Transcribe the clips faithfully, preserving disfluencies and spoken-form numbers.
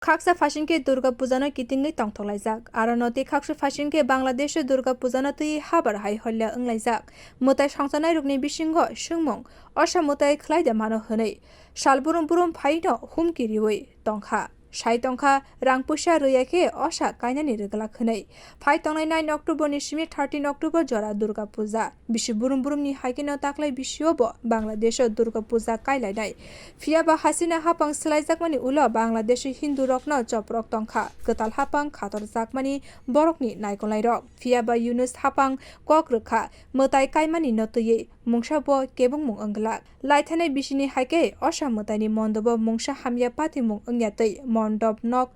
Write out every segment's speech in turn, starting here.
Khaksa phaisingkhe Durga Pujano kitingwi tongthoklaijak. Aro no tei khaksa phaisingkhe Bangladesho Durga Pujano twiwi habar hai holya wnglaijak. Mwtai songchanairokni bisingo swngmung, osa mwtai khlaida mano hwnwi sal brum brum phaino humki riwi tongkha. Sai tongkha, rang puisa rwya khe osa kainani rwglak hwnwi. Phai tongnai nine October ni simi thirteen October jora Durga Puja. Bisi brum brumni hai kheno taklai bisio bo Bangladesho Durga Puja kailainai. Phiya ba Hasina hapang swlaijakmani ulo Bangladeshi Hindu rokno choprok tongkha, kwtal hapang khatorjakmani borokni naikolnairok. Phiya ba Yunus hapang kok rwkha, mwtai kaimani no twiwi mungsa bo kebengmung wngglak. Laithanai bisini hai khe osa mwtaini mondobo mungsa hamya patimung wngya twi mondop nok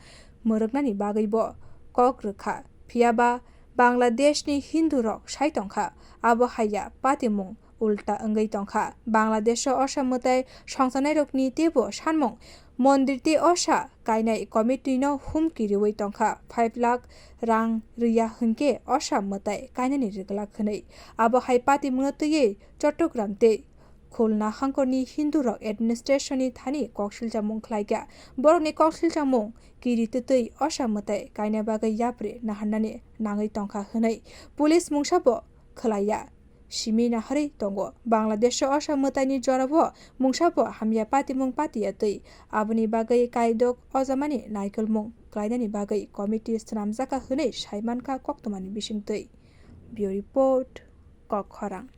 mwrwknani bagwi bo kok rwkha. Phiya ba Bangladeshni Hindu rok sai tongkha, abo haiya patimung ulta wngwi tongkha. Bangladesho osa mwtai songchanairokni teibo sanmung, mondir tei osa kainai committee no humki riwi tongkha, five lakh rang rwya hwnkhe osa mwtai kainani rwglak hwnwi. Abo hai patimungno twiwi Chattogram tei Khulna hangkorni Hindu rok administration ni thani kok silchamung khlaikha. Borokni kok silchamung kiri twtwi osa mwtai kaina bagwi yapri naharnani nangwi tongkha hwnwi police mungsa bo khwlaiya simi naharwi tongo. Bangladesho osa mwtaini jorao mungsa bo hamya patimung patiya twi aboni bagwi kaidok ojamani naikolmung klainani bagwi committee swnamjakha hwnwi sai mankha koktwmani bisingtwi. Bureau Report, Kok Khorang.